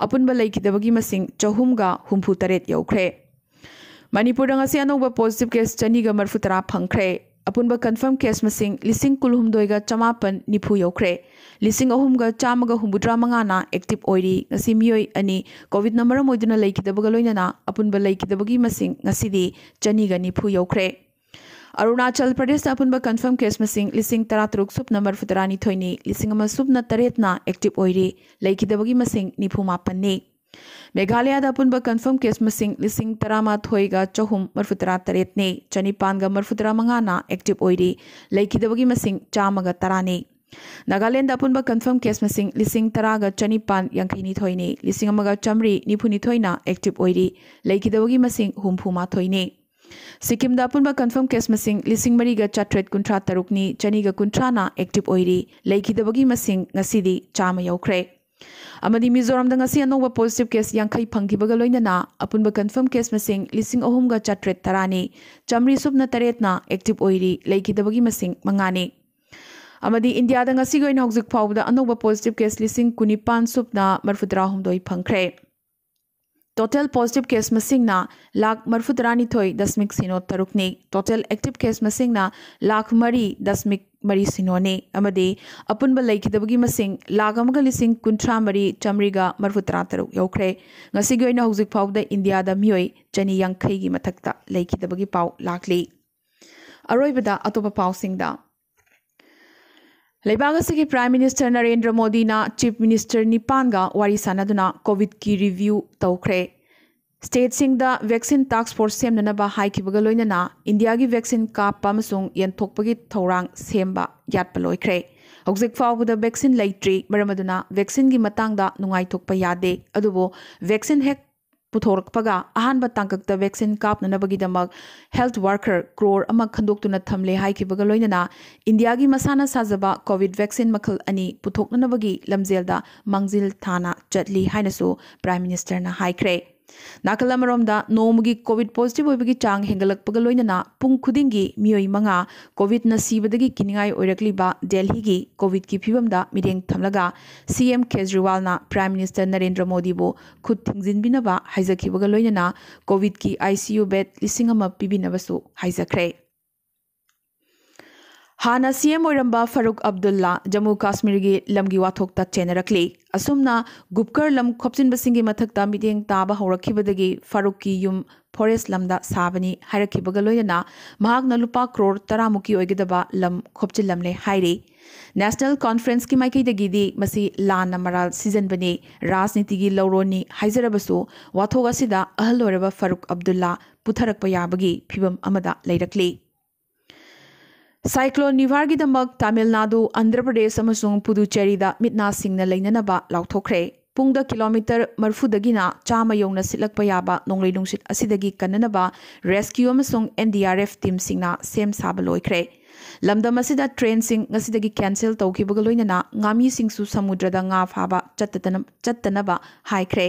ꯑꯄꯨꯟꯕ ꯂꯩꯈꯤꯗꯕꯒꯤ ꯃꯁꯤꯡ ꯆꯍꯨꯝꯒ ꯍꯨꯝꯐꯨ ꯇꯔꯦꯠ ꯌꯧꯈ꯭ꯔꯦ꯫ ꯃꯅꯤꯄꯨꯔꯗ ꯉꯁꯤ ꯑꯅꯧꯕ positive case ꯆꯅꯤꯒ ꯃꯔꯤꯐꯨ ꯇꯔꯥ ꯐꯪꯈ꯭ꯔꯦ꯫ ꯑꯄꯨꯟꯕ confirm case ꯃꯁꯤꯡ ꯂꯤꯁꯤꯡ ꯀꯨꯟꯍꯨꯝꯗꯣꯏꯒ ꯆꯃꯥꯄꯟ ꯅꯤꯐꯨ ꯌꯧꯈ꯭ꯔꯦ꯫ ꯂꯤꯁꯤꯡ ꯑꯍꯨꯝꯒ ꯆꯥꯝꯃꯒ ꯍꯨꯝꯐꯨꯇꯔꯥ ꯃꯉꯥꯅ active ꯑꯣꯏꯔꯤ꯫ ꯉꯁꯤ ꯃꯤꯑꯣꯏ ꯑꯅꯤ COVID ꯅ ꯃꯔꯝ ꯑꯣꯏꯗꯨꯅ ꯂꯩꯈꯤꯗꯕꯒ ꯂꯣꯏꯅꯅ ꯑꯄꯨꯟꯕ ꯂꯩꯈꯤꯗꯕꯒꯤ ꯃꯁꯤꯡ ꯉꯁꯤꯗꯤ ꯆꯅꯤꯒ ꯅꯤꯐꯨ ꯌꯧꯈ꯭ꯔꯦ꯫ ꯑꯔꯨꯅꯥꯆꯜ ꯄ꯭ꯔꯗꯦꯁꯇ ꯑꯄꯨꯟꯕ confirm case ꯃꯁꯤꯡ ꯂꯤꯁꯤꯡ ꯇꯔꯥ ꯇꯔꯨꯛ ꯁꯨꯞꯅ ꯃꯔꯤꯐꯨ ꯇꯔꯥ ꯅꯤꯊꯣꯏꯅꯤ꯫ ꯂꯤꯁꯤꯡ ꯑꯃ ꯁꯨꯞꯅ ꯇꯔꯦꯠꯅ active ꯑꯣꯏꯔꯤ꯫ ꯂꯩꯈꯤꯗꯕꯒꯤ ꯃꯁꯤꯡ ꯅꯤꯐꯨ ꯃꯥꯄꯟꯅꯤ꯫ ꯃꯦꯘꯥꯂꯌꯥꯗ ꯑꯄꯨꯟꯕ confirm case ꯃꯁꯤꯡ ꯂꯤꯁꯤꯡ ꯇꯔꯥꯃꯥꯊꯣꯏꯒ ꯆꯍꯨꯝ ꯃꯔꯤꯐꯨ ꯇꯔꯥ ꯇꯔꯦꯠꯅꯤ꯫ ꯆꯅꯤꯄꯥꯟꯒ ꯃꯔꯤꯐꯨ ꯇꯔꯥ ꯃꯉꯥꯅ active ꯑꯣꯏꯔꯤ꯫ ꯂꯩꯈꯤꯗꯕꯒꯤ ꯃꯁꯤꯡ ꯆꯥꯝꯃꯒ ꯇꯔꯥꯅꯤ꯫ ꯅꯥꯒꯥꯂꯦꯟꯗ ꯑꯄꯨꯟꯕ confirm case ꯃꯁꯤꯡ ꯂꯤꯁꯤꯡ ꯇꯔꯥꯒ ꯆꯅꯤꯄꯥꯟ ꯌꯥꯡꯈꯩ ꯅꯤꯊꯣꯏꯅꯤ꯫ ꯂꯤꯁꯤꯡ ꯑꯃꯒ ꯆꯥꯝꯃꯔꯤ ꯅꯤꯐꯨ ꯅꯤꯊꯣꯏꯅ active ꯑꯣꯏꯔꯤ꯫ ꯂꯩꯈꯤꯗꯕꯒꯤ ꯃꯁꯤꯡ ꯍꯨꯝꯐꯨ ꯃꯥꯊꯣꯏꯅꯤ꯫ ꯁꯤꯛꯀꯤꯝꯗ ꯑꯄꯨꯟꯕ confirm case ꯃꯁꯤꯡ ꯂꯤꯁꯤꯡ ꯃꯔꯤꯒ ꯆꯥꯇ꯭ꯔꯦꯠ ꯀꯨꯟꯊ꯭ꯔꯥ ꯇꯔꯨꯛꯅꯤ꯫ ꯆꯅꯤꯒ ꯀꯨꯟꯊ꯭ꯔꯥꯅ active ꯑꯣꯏꯔꯤ꯫ ꯂꯩꯈꯤꯗꯕꯒꯤ ꯃꯁꯤꯡ ꯉꯁꯤꯗꯤ ꯆꯥꯝꯃ ꯌꯧꯈ꯭ꯔꯦ꯫ ꯑꯃꯗꯤ ꯃꯤꯖꯣꯔꯥꯝꯗ ꯉꯁꯤ ꯑꯅꯧꯕ positive case ꯌꯥꯡꯈꯩ ꯐꯪꯈꯤꯕꯒ ꯂꯣꯏꯅꯅ ꯑꯄꯨꯟꯕ confirm case ꯃꯁꯤꯡ ꯂꯤꯁꯤꯡ ꯑꯍꯨꯝꯒ ꯆꯥꯇ꯭ꯔꯦꯠ ꯇꯔꯥꯅꯤ꯫ ꯆꯥꯝꯃꯔꯤ ꯁꯨꯞꯅ ꯇꯔꯦꯠꯅ active ꯑꯣꯏꯔꯤ꯫ ꯂꯩꯈꯤꯗꯕꯒꯤ ꯃꯁꯤꯡ ꯃꯉꯥꯅꯤ꯫ ꯑꯃꯗꯤ ꯏꯟꯗꯤꯌꯥꯗ ꯉꯁꯤꯒꯤ ꯑꯣꯏꯅ ꯍꯧꯖꯤꯛ ꯐꯥꯎꯕꯗ ꯑꯅꯧꯕ positive case ꯂꯤꯁꯤꯡ ꯀꯨꯟꯅꯤꯄꯥꯟ ꯁꯨꯞꯅ ꯃꯔꯤꯐꯨ ꯇꯔꯥꯍꯨꯝꯗꯣꯏ ꯐꯪꯈ꯭ꯔꯦ꯫ Total positive case ꯃꯁꯤꯡꯅ ꯂꯥꯈ ꯃꯔꯤꯐꯨ ꯇꯔꯥꯅꯤꯊꯣꯏ ꯗꯁꯃꯤꯛ ꯁꯤꯅꯣ ꯇꯔꯨꯛꯅꯤ꯫ Total active case ꯃꯁꯤꯡꯅ ꯂꯥꯈ ꯃꯔꯤ ꯗꯁꯃꯤꯛ ꯃꯔꯤ ꯁꯤꯅꯣꯅꯤ꯫ ꯑꯃꯗꯤ ꯑꯄꯨꯟꯕ ꯂꯩꯈꯤꯗꯕꯒꯤ ꯃꯁꯤꯡ ꯂꯥꯈ ꯑꯃꯒ ꯂꯤꯁꯤꯡ ꯀꯨꯟꯊ꯭ꯔꯥ ꯃꯔꯤ ꯆꯥꯝꯃꯔꯤꯒ ꯃꯔꯤꯐꯨ ꯇꯔꯥ ꯇꯔꯨꯛ ꯌꯧꯈ꯭ꯔꯦ꯫ ꯉꯁꯤꯒꯤ ꯑꯣꯏꯅ ꯍꯧꯖꯤꯛ ꯐꯥꯎꯕꯗ ꯏꯟꯗꯤꯌꯥꯗ ꯃꯤꯑꯣꯏ ꯆꯅꯤ ꯌꯥꯡꯈꯩꯒꯤ ꯃꯊꯛꯇ ꯂꯩꯈꯤꯗꯕꯒꯤ ꯄꯥꯎ ꯂꯥꯛꯂꯤ꯫ ꯑꯔꯣꯏꯕꯗ ꯑꯇꯣꯞꯄ ꯄꯥꯎꯁꯤꯡꯗ꯫ ꯂꯩꯕꯥꯛ ꯑꯁꯤꯒꯤ Prime Minister ꯅꯔꯦꯟꯗ꯭ꯔ ꯃꯣꯗꯤꯅ Chief Minister ꯅꯤꯄꯥꯟꯒ ꯋꯥꯔꯤ ꯁꯥꯟꯅꯗꯨꯅ COVIDꯀꯤ review ꯇꯧꯈ꯭ꯔꯦ꯫ Stateꯁꯤꯡꯗ vaccine task force ꯁꯦꯝꯅꯅꯕ ꯍꯥꯏꯈꯤꯕꯒ ꯂꯣꯏꯅꯅ ꯏꯟꯗꯤꯌꯥꯒꯤ vaccine ꯀꯥꯞꯄ ꯑꯃꯁꯨꯡ ꯌꯦꯟꯊꯣꯛꯄꯒꯤ ꯊꯧꯔꯥꯡ ꯁꯦꯝꯕ ꯌꯥꯠꯄ ꯂꯣꯏꯈ꯭ꯔꯦ꯫ ꯍꯧꯖꯤꯛ ꯐꯥꯎꯕꯗ ꯚꯦꯛꯁꯤꯟ ꯂꯩꯇ꯭ꯔꯤ꯫ ꯃꯔꯝ ꯑꯗꯨꯅ ꯚꯦꯛꯁꯤꯟꯒꯤ ꯃꯇꯥꯡꯗ ꯅꯨꯡꯉꯥꯏꯊꯣꯛꯄ ꯌꯥꯗꯦ꯫ ꯑꯗꯨꯕꯨ ꯚꯦꯛꯁꯤꯟ ꯍꯦꯛ ꯄꯨꯊꯣꯔꯛꯄꯒ ꯑꯍꯥꯟꯕ ꯇꯥꯡꯀꯛꯇ ꯚꯦꯛꯁꯤꯟ ꯀꯥꯞꯅꯅꯕꯒꯤꯗꯃꯛ ꯍꯦꯜꯊ ꯋꯥꯔꯀꯔ ꯀ꯭ꯔꯣꯔ ꯑꯃ ꯈꯟꯗꯣꯛꯇꯨꯅ ꯊꯝꯂꯦ ꯍꯥꯏꯈꯤꯕꯒ ꯂꯣꯏꯅꯅ ꯏꯟꯗꯤꯌꯥꯒꯤ ꯃꯁꯥꯅ ꯁꯥꯖꯕ ꯀꯣꯚꯤꯗ ꯚꯦꯛꯁꯤꯟ ꯃꯈꯜ ꯑꯅꯤ ꯄꯨꯊꯣꯛꯅꯅꯕꯒꯤ ꯂꯝꯖꯦꯜꯗ ꯃꯥꯡꯖꯤꯜ ꯊꯥꯅ ꯆꯠꯂꯤ ꯍꯥꯏꯅꯁꯨ ꯄ꯭ꯔꯥꯏꯝ ꯃꯤꯅꯤꯁꯇꯔꯅ ꯍꯥꯏꯈ꯭ꯔꯦ꯫ ꯅꯥꯀꯜ ꯑꯃꯔꯣꯝꯗ ꯅꯣꯡꯃꯒꯤ ꯀꯣꯚꯤꯗ ꯄꯣꯖꯤꯇꯤꯚ ꯑꯣꯏꯕꯒꯤ ꯆꯥꯡ ꯍꯦꯟꯒꯠꯂꯛꯄꯒ ꯂꯣꯏꯅꯅ ꯄꯨꯡ ꯈꯨꯗꯤꯡꯒꯤ ꯃꯤꯑꯣꯏ ꯃꯉꯥ ꯀꯣꯚꯤꯗꯅ ꯁꯤꯕꯗꯒꯤ ꯀꯤꯅꯤꯡꯉꯥꯏ ꯑꯣꯏꯔꯛꯂꯤꯕ ꯗꯦꯜꯍꯤꯒꯤ ꯀꯣꯚꯤꯗꯀꯤ ꯐꯤꯕꯝꯗ ꯃꯤꯠꯌꯦꯡ ꯊꯝꯂꯒ ꯁꯤ ꯑꯦꯝ ꯀꯦꯖꯔꯤꯋꯥꯜꯅ ꯄ꯭ꯔꯥꯏꯝ ꯃꯤꯅꯤꯁꯇꯔ ꯅꯔꯦꯟꯗ꯭ꯔ ꯃꯣꯗꯤꯕꯨ ꯈꯨꯠ ꯊꯤꯡꯖꯤꯟꯕꯤꯅꯕ ꯍꯥꯏꯖꯈꯤꯕꯒ ꯂꯣꯏꯅꯅ ꯀꯣꯚꯤꯗꯀꯤ ꯑꯥꯏ ꯁꯤ ꯌꯨ ꯕꯦꯗ ꯂꯤꯁꯤꯡ ꯑꯃ ꯄꯤꯕꯤꯅꯕꯁꯨ ꯍꯥꯏꯖꯈ꯭ꯔꯦ꯫ ꯍꯥꯟꯅ ꯁꯤ ꯑꯦꯝ ꯑꯣꯏꯔꯝꯕ ꯐꯥꯔꯨꯛ ꯑꯕꯗꯨꯜꯂꯥ ꯖꯝꯃꯨ ꯀꯥꯁꯃꯤꯔꯒꯤ ꯂꯝꯒꯤ ꯋꯥꯊꯣꯛꯇ ꯆꯦꯟꯅꯔꯛꯂꯤ꯫ ꯑꯁꯨꯝꯅ ꯒꯨꯞꯀꯔ ꯂꯝ ꯈꯣꯞꯆꯤꯟꯕꯁꯤꯡꯒꯤ ꯃꯊꯛꯇ ꯃꯤꯠꯌꯦꯡ ꯇꯥꯕ ꯍꯧꯔꯛꯈꯤꯕꯗꯒꯤ ꯐꯥꯔꯨꯛꯀꯤ ꯌꯨꯝ ꯐꯣꯔꯦꯁ ꯂꯝꯗ ꯁꯥꯕꯅꯤ ꯍꯥꯏꯔꯛꯈꯤꯕꯒ ꯂꯣꯏꯅꯅ ꯃꯍꯥꯛꯅ ꯂꯨꯄꯥ ꯀ꯭ꯔꯣꯔ ꯇꯔꯥꯃꯨꯛꯀꯤ ꯑꯣꯏꯒꯗꯕ ꯂꯝ ꯈꯣꯞꯆꯤꯜꯂꯝꯂꯦ ꯍꯥꯏꯔꯤ꯫ ꯅꯦꯁꯅꯦꯜ ꯀꯣꯟꯐꯔꯦꯟꯁꯀꯤ ꯃꯥꯏꯀꯩꯗꯒꯤꯗꯤ ꯃꯁꯤ ꯂꯥꯟꯅ ꯃꯔꯥꯜ ꯁꯤꯖꯟꯕꯅꯤ, ꯔꯥꯖꯅꯤꯇꯤꯒꯤ ꯂꯧꯔꯣꯟꯅꯤ ꯍꯥꯏꯖꯔꯕꯁꯨ ꯋꯥꯊꯣꯛ ꯑꯁꯤꯗ ꯑꯍꯜ ꯑꯣꯏꯔꯕ ꯐꯥꯔꯨꯛ ꯑꯕꯗꯨꯜꯂꯥ ꯄꯨꯊꯔꯛꯄ ꯌꯥꯕꯒꯤ ꯐꯤꯕꯝ ꯑꯃꯗ ꯂꯩꯔꯛꯂꯤ꯫ ꯁꯥꯏꯀ꯭ꯂꯣꯟ ꯅꯤꯚꯥꯔꯒꯤꯗꯃꯛ ꯇꯥꯃꯤꯜ ꯅꯥꯗꯨ, ꯑꯟꯙ꯭ꯔ ꯄ꯭ꯔꯗꯦꯁ ꯑꯃꯁꯨꯡ ꯄꯨꯗꯨꯆꯦꯔꯤꯗ ꯃꯤꯠ ꯅꯥ ꯁꯤꯡꯅ ꯂꯩꯅꯅꯕ ꯂꯥꯎꯊꯣꯛꯈ꯭ꯔꯦ꯫ ꯄꯨꯡꯗ ꯀꯤꯂꯣꯃꯤꯇꯔ ꯃꯔꯤꯐꯨꯗꯒꯤꯅ ꯆꯥꯝꯃ ꯌꯧꯅ ꯁꯤꯠꯂꯛꯄ ꯌꯥꯕ ꯅꯣꯡꯂꯩ ꯅꯨꯡꯁꯤꯠ ꯑꯁꯤꯗꯒꯤ ꯀꯟꯅꯅꯕ ꯔꯦꯁꯀ꯭ꯌꯨ ꯑꯃꯁꯨꯡ ꯑꯦꯟ ꯗꯤ ꯑꯥꯔ ꯑꯦꯐ ꯇꯤꯝꯁꯤꯡꯅ ꯁꯦꯝ ꯁꯥꯕ ꯂꯣꯏꯈ꯭ꯔꯦ꯫ ꯂꯝꯗꯝ ꯑꯁꯤꯗ ꯇ꯭ꯔꯦꯟꯁꯤꯡ ꯉꯁꯤꯗꯒꯤ ꯀꯦꯟꯁꯦꯜ ꯇꯧꯈꯤꯕꯒ ꯂꯣꯏꯅꯅ ꯉꯥꯃꯤꯁꯤꯡꯁꯨ ꯁꯃꯨꯗ꯭ꯔꯗ ꯉꯥ ꯐꯥꯕ ꯆꯠꯇꯗꯅ-, ꯆꯠꯇꯅꯕ ꯍꯥꯏꯈ꯭ꯔꯦ꯫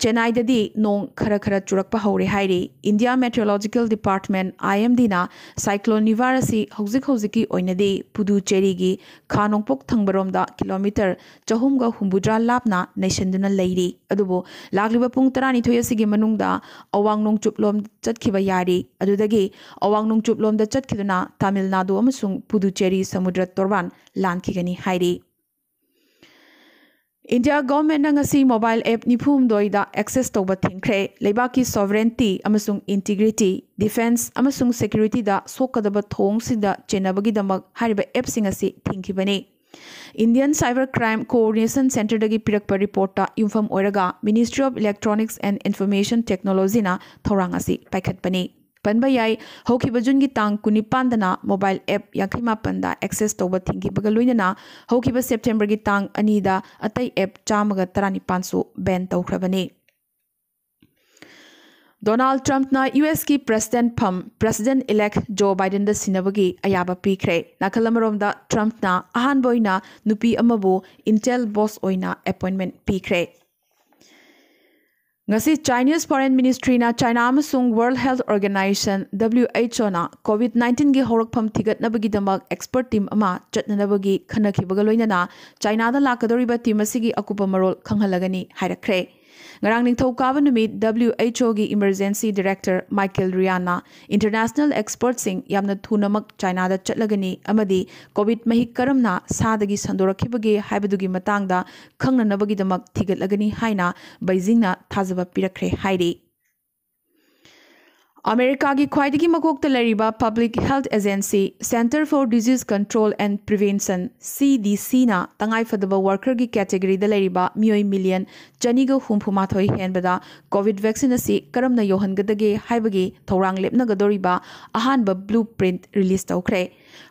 ꯆꯦꯟꯅꯥꯏꯗꯗꯤ ꯅꯣꯡ ꯈꯔ ꯈꯔ ꯆꯨꯔꯛꯄ ꯍꯧꯔꯦ ꯍꯥꯏꯔꯤ꯫ ꯏꯟꯗꯤꯌꯥ ꯃꯦꯇꯤꯑꯣꯔꯣꯂꯣꯖꯤꯀꯦꯜ ꯗꯤꯄꯥꯔꯠꯃꯦꯟ, ꯑꯥꯏ ꯑꯦꯝ ꯗꯤꯅ ꯁꯥꯏꯀ꯭ꯂꯣꯟ ꯅꯤꯚꯥꯔ ꯑꯁꯤ ꯍꯧꯖꯤꯛ ꯍꯧꯖꯤꯛꯀꯤ ꯑꯣꯏꯅꯗꯤ ꯄꯨꯗꯨꯆꯦꯔꯤꯒꯤ ꯈꯥ ꯅꯣꯡꯄꯣꯛ ꯊꯪꯕꯔꯣꯝꯗ ꯀꯤꯂꯣꯃꯤꯇꯔ ꯆꯍꯨꯝꯒ ꯍꯨꯝꯐꯨꯇꯔꯥ ꯂꯥꯞꯅ ꯅꯩꯁꯤꯟꯗꯨꯅ ꯂꯩꯔꯤ꯫ ꯑꯗꯨꯕꯨ ꯂꯥꯛꯂꯤꯕ ꯄꯨꯡ ꯇꯔꯥꯅꯤꯊꯣꯏ ꯑꯁꯤꯒꯤ ꯃꯅꯨꯡꯗ ꯑꯋꯥꯡ ꯅꯣꯡꯆꯨꯞꯂꯣꯝ ꯆꯠꯈꯤꯕ ꯌꯥꯔꯤ꯫ ꯑꯗꯨꯗꯒꯤ ꯑꯋꯥꯡ ꯅꯣꯡꯆꯨꯞꯂꯣꯝꯗ ꯆꯠꯈꯤꯗꯨꯅ ꯇꯥꯃꯤꯜ ꯅꯥꯗꯨ ꯑꯃꯁꯨꯡ ꯄꯨꯗꯨꯆꯦꯔꯤ ꯁꯃꯨꯗ꯭ꯔ ꯇꯣꯔꯕꯥꯟ ꯂꯥꯟꯈꯤꯒꯅꯤ ꯍꯥꯏꯔꯤ꯫ ꯏꯟꯗꯤꯌꯥ ꯒꯚꯔꯟꯃꯦꯟꯠꯅ ꯉꯁꯤ ꯃꯣꯕꯥꯏꯜ ꯑꯦꯞ ꯅꯤꯐꯨ ꯍꯨꯝꯗꯣꯏꯗ ꯑꯦꯛꯁꯦꯁ ꯇꯧꯕ ꯊꯤꯡꯈ꯭ꯔꯦ꯫ ꯂꯩꯕꯥꯛꯀꯤ ꯁꯣꯚꯔꯦꯟꯇꯤ ꯑꯃꯁꯨꯡ ꯏꯟꯇꯤꯒ꯭ꯔꯤꯇꯤ, ꯗꯤꯐꯦꯟꯁ ꯑꯃꯁꯨꯡ ꯁꯦꯀ꯭ꯌꯨꯔꯤꯇꯤꯗ ꯁꯣꯛꯀꯗꯕ ꯊꯧꯑꯣꯡꯁꯤꯡꯗ ꯆꯦꯟꯅꯕꯒꯤꯗꯃꯛ ꯍꯥꯏꯔꯤꯕ ꯑꯦꯞꯁꯤꯡ ꯑꯁꯤ ꯊꯤꯡꯈꯤꯕꯅꯤ꯫ ꯏꯟꯗꯤꯌꯟ ꯁꯥꯏꯕꯔ ꯀ꯭ꯔꯥꯏꯝ ꯀꯣꯑꯣꯔꯗꯤꯅꯦꯁꯟ ꯁꯦꯟꯇꯔꯗꯒꯤ ꯄꯤꯔꯛꯄ ꯔꯤꯄꯣꯔꯠꯇ ꯌꯨꯝꯐꯝ ꯑꯣꯏꯔꯒ Ministry of Electronics and Information Technologyꯅ ꯊꯧꯔꯥꯡ ꯑꯁꯤ ꯄꯥꯏꯈꯠꯄꯅꯤ꯫ ꯄꯟꯕ ꯌꯥꯏ꯫ ꯍꯧꯈꯤꯕ ꯖꯨꯟꯒꯤ ꯇꯥꯡ ꯀꯨꯟꯅꯤꯄꯥꯟꯗꯅ ꯃꯣꯕꯥꯏꯜ ꯑꯦꯞ ꯌꯥꯡꯈꯩ ꯃꯥꯄꯟꯗ ꯑꯦꯛꯁꯦꯁ ꯇꯧꯕ ꯊꯤꯡꯈꯤꯕꯒ ꯂꯣꯏꯅꯅ ꯍꯧꯈꯤꯕ ꯁꯦꯞꯇꯦꯝꯕꯔꯒꯤ ꯇꯥꯡ ꯑꯅꯤꯗ ꯑꯇꯩ ꯑꯦꯞ ꯆꯥꯝꯃꯒ ꯇꯔꯥꯅꯤꯄꯥꯟꯁꯨ ꯕꯦꯟ ꯇꯧꯈ꯭ꯔꯕꯅꯤ꯫ ꯗꯣꯅꯥꯜꯗ ꯇ꯭ꯔꯝꯞꯅ ꯌꯨ ꯑꯦꯁꯀꯤ ꯄ꯭ꯔꯦꯁꯤꯗꯦꯟꯠ ꯐꯝ ꯄ꯭ꯔꯦꯁꯤꯗꯦꯟꯠ ꯏꯂꯦꯛ ꯖꯣ ꯕꯥꯏꯗꯦꯟꯗ ꯁꯤꯟꯅꯕꯒꯤ ꯑꯌꯥꯕ ꯄꯤꯈ꯭ꯔꯦ꯫ ꯅꯥꯀꯜ ꯑꯃꯔꯣꯝꯗ, ꯇ꯭ꯔꯝꯞꯅ ꯑꯍꯥꯟꯕ ꯑꯣꯏꯅ ꯅꯨꯄꯤ ꯑꯃꯕꯨ ꯏꯟꯇꯦꯜ ꯕꯣꯁ ꯑꯣꯏꯅ ꯑꯦꯄꯣꯏꯟꯠꯃꯦꯟꯠ ꯄꯤꯈ꯭ꯔꯦ꯫ ꯉꯁꯤ ꯆꯥꯏꯅꯤꯁ ꯐꯣꯔꯦꯟ ꯃꯤꯅꯤꯁꯇ꯭ꯔꯤꯅ ꯆꯥꯏꯅꯥ ꯑꯃꯁꯨꯡ world health organisation, W H O COVID ꯅꯥꯏꯟꯇꯤꯟꯒꯤ ꯍꯧꯔꯛꯐꯝ ꯊꯤꯒꯠꯅꯕꯒꯤꯗꯃꯛ ꯑꯦꯛꯁꯄꯔꯠ ꯇꯤꯝ ꯑꯃ ꯆꯠꯅꯅꯕꯒꯤ ꯈꯟꯅꯈꯤꯕꯒ ꯂꯣꯏꯅꯅ ꯆꯥꯏꯅꯥꯗ ꯂꯥꯛꯀꯗꯧꯔꯤꯕ ꯇꯤꯝ ꯑꯁꯤꯒꯤ ꯑꯀꯨꯞꯄ ꯃꯔꯣꯜ ꯈꯪꯍꯜꯂꯒꯅꯤ ꯍꯥꯏꯔꯛꯈ꯭ꯔꯦ꯫ ꯉꯔꯥꯡ ꯅꯤꯡꯊꯧꯀꯥꯕ ꯅꯨꯃꯤꯠ ꯗꯕ꯭ꯂꯤꯎ ꯑꯩꯆ ꯑꯣꯒꯤ ꯏꯃꯔꯖꯦꯟꯁꯤ ꯗꯥꯏꯔꯦꯛꯇꯔ ꯃꯥꯏꯀꯦꯜ ꯔꯤꯌꯥꯟꯅ ꯏꯟꯇꯔꯅꯦꯁꯅꯦꯜ ꯑꯦꯛꯁꯄꯔꯠꯁꯤꯡ ꯌꯥꯝꯅ ꯊꯨꯅꯃꯛ ꯆꯥꯏꯅꯥꯗ ꯆꯠꯂꯒꯅꯤ ꯑꯃꯗꯤ ꯀꯣꯚꯤꯗ ꯃꯍꯤꯛ ꯀꯔꯝꯅ ꯁꯥꯗꯒꯤ ꯁꯟꯗꯣꯔꯛꯈꯤꯕꯒꯦ ꯍꯥꯏꯕꯗꯨꯒꯤ ꯃꯇꯥꯡꯗ ꯈꯪꯅꯅꯕꯒꯤꯗꯃꯛ ꯊꯤꯒꯠꯂꯒꯅꯤ ꯍꯥꯏꯅ ꯕꯩꯖꯤꯡꯅ ꯊꯥꯖꯕ ꯄꯤꯔꯛꯈ꯭ꯔꯦ ꯍꯥꯏꯔꯤ꯫ ꯑꯃꯦꯔꯤꯀꯥꯒꯤ ꯈ꯭ꯋꯥꯏꯗꯒꯤ ꯃꯀꯣꯛꯇ ꯂꯩꯔꯤꯕ public health agency Center for Disease Control and Prevention, ꯁꯤ ꯗꯤ ꯁꯤꯅ ꯇꯉꯥꯏꯐꯗꯕ ꯋꯥꯔꯀꯔꯒꯤ ꯀꯦꯇꯦꯒꯣꯔꯤꯗ ꯂꯩꯔꯤꯕ ꯃꯤꯑꯣꯏ ꯃꯤꯂꯤꯌꯟ ꯆꯅꯤꯒ ꯍꯨꯝꯐꯨ ꯃꯥꯊꯣꯏ ꯍꯦꯟꯕꯗ ꯀꯣꯚꯤꯗ ꯚꯦꯛꯁꯤꯟ ꯑꯁꯤ ꯀꯔꯝꯅ ꯌꯧꯍꯟꯒꯗꯒꯦ ꯍꯥꯏꯕꯒꯤ ꯊꯧꯔꯥꯡ ꯂꯦꯞꯅꯒꯗꯧꯔꯤꯕ ꯑꯍꯥꯟꯕ ꯕ꯭ꯂꯨ ꯄ꯭ꯔꯤꯟꯠ ꯔꯤꯂꯤꯖ ꯇꯧꯈ꯭ꯔꯦ꯫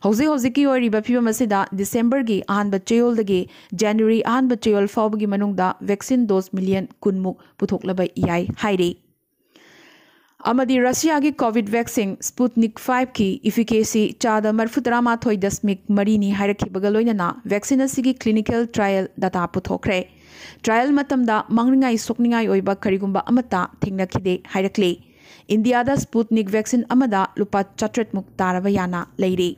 ꯍꯧꯖꯤꯛ ꯍꯧꯖꯤꯛꯀꯤ ꯑꯣꯏꯔꯤꯕ ꯐꯤꯕꯝ ꯑꯁꯤꯗ ꯗꯤꯁꯦꯝꯕꯔꯒꯤ ꯑꯍꯥꯟꯕ ꯆꯌꯣꯜꯗꯒꯤ ꯖꯅꯋꯥꯔꯤ ꯑꯍꯥꯟꯕ ꯆꯌꯣꯜ ꯐꯥꯎꯕꯒꯤ ꯃꯅꯨꯡꯗ ꯚꯦꯛꯁꯤꯟ ꯗꯣꯁ ꯃꯤꯂꯤꯌꯟ ꯀꯨꯟꯃꯨꯛ ꯄꯨꯊꯣꯛꯂꯕ ꯌꯥꯏ ꯍꯥꯏꯔꯤ꯫ ꯑꯃꯗꯤ ꯔꯁꯤꯌꯥꯒꯤ ꯀꯣꯚꯤꯗ ꯚꯦꯛꯁꯤꯟ ꯁ꯭ꯄꯨꯠꯅꯤꯛ ꯐꯥꯏꯚꯀꯤ ꯏꯐꯤꯀꯦꯁꯤ ꯆꯥꯗ ꯃꯔꯤꯐꯨꯇꯔꯥ ꯃꯥꯊꯣꯏ ꯗꯁꯃꯤꯛ ꯃꯔꯤꯅꯤ ꯍꯥꯏꯔꯛꯈꯤꯕꯒ ꯂꯣꯏꯅꯅ ꯚꯦꯛꯁꯤꯟ ꯑꯁꯤꯒꯤ ꯀ꯭ꯂꯤꯅꯤꯀꯦꯜ ꯇ꯭ꯔꯥꯌꯦꯜ ꯗꯥꯇꯥ ꯄꯨꯊꯣꯛꯈ꯭ꯔꯦ꯫ ꯇ꯭ꯔꯥꯌꯦꯜ ꯃꯇꯝꯗ ꯃꯥꯡꯅꯤꯡꯉꯥꯏ ꯁꯣꯛꯅꯤꯡꯉꯥꯏ ꯑꯣꯏꯕ ꯀꯔꯤꯒꯨꯝꯕ ꯑꯃꯠꯇ ꯊꯦꯡꯅꯈꯤꯗꯦ ꯍꯥꯏꯔꯛꯂꯤ꯫ ꯏꯟꯗꯤꯌꯥꯗ ꯁ꯭ꯄꯨꯠꯅꯤꯛ ꯚꯦꯛꯁꯤꯟ ꯑꯃꯗ ꯂꯨꯄꯥ ꯆꯥꯇ꯭ꯔꯦꯠꯃꯨꯛ ꯇꯥꯔꯕ ꯌꯥꯅ ꯂꯩꯔꯤ꯫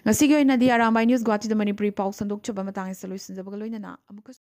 ꯉꯁꯤꯒꯤ ꯑꯣꯏꯅꯗꯤ ꯑꯔꯥꯝꯕꯥꯏ ꯅ꯭ꯌꯨꯁ ꯒꯨꯋꯥꯍꯥꯇꯤꯗ ꯃꯅꯤꯄꯨꯔꯤ ꯄꯥꯎ ꯁꯟꯗꯣꯛꯆꯕ ꯃꯇꯥꯡ ꯑꯁꯤꯗ ꯂꯣꯏꯁꯤꯟꯖꯕꯒ ꯂꯣꯏꯅꯅ ꯑꯃꯨꯛꯀꯁꯨ